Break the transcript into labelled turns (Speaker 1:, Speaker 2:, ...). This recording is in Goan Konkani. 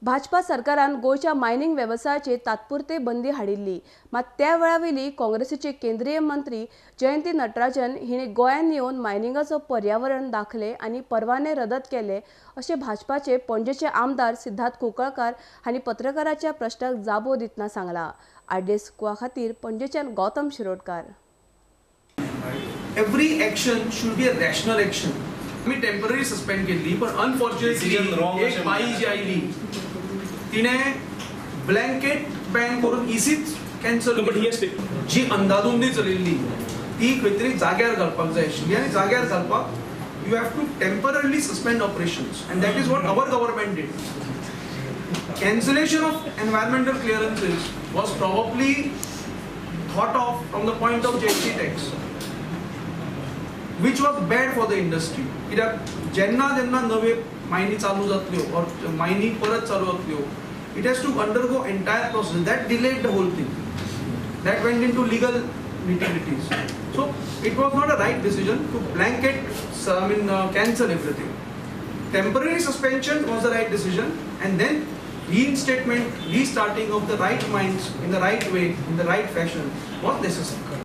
Speaker 1: भाजपा सरकारान गोंयच्या मायनिंग वेवसायाचेर तात्पुरते बंदी हाडिल्ली, मात त्या वेळावेली काँग्रेसीचे केंद्रीय मंत्री जयंती नटराजन हिणे गोंयांत येवन मायनिंगाचो पर्यावरण दाखले आनी परवाने रद्द केले अशें भाजपाचे पणजेचे आमदार सिद्धार्थ कुंकळकार हांणी पत्रकाराच्या प्रश्नाक जाबो दितना सांगला. आरडीएस गोवा खातीर पणजेच्यान Gautam Shirodkar.
Speaker 2: Every action should be a rational action. आमी टेम्पररी सस्पेंड केल्ली, पण अनफॉर्च्युनेटली एक बाई जी आयली तिणे ब्लँकेट बॅन करून इसीच कॅन्सल केली. जी अंदाधुंदी चलिल्ली ती खंय तरी जाग्यार घालपाक जाय आशिल्ली आनी जाग्यार घालपाक you have to temporarily suspend operations and that is what our government did. Cancellation of environmental clearances was probably thought of from the point of GST tax, which was bad for the industry. कित्याक जेन्ना जेन्ना नवे मायनी चालू जातल्यो or मायनी परत चालू जातल्यो, it has to undergo entire process. That delayed the whole thing. That went into legal nitty-gritties. So it was not a right decision to blanket, cancel everything. Temporary suspension was the right decision, and then reinstatement, restarting of the right mines in the right way, in the right fashion was necessary.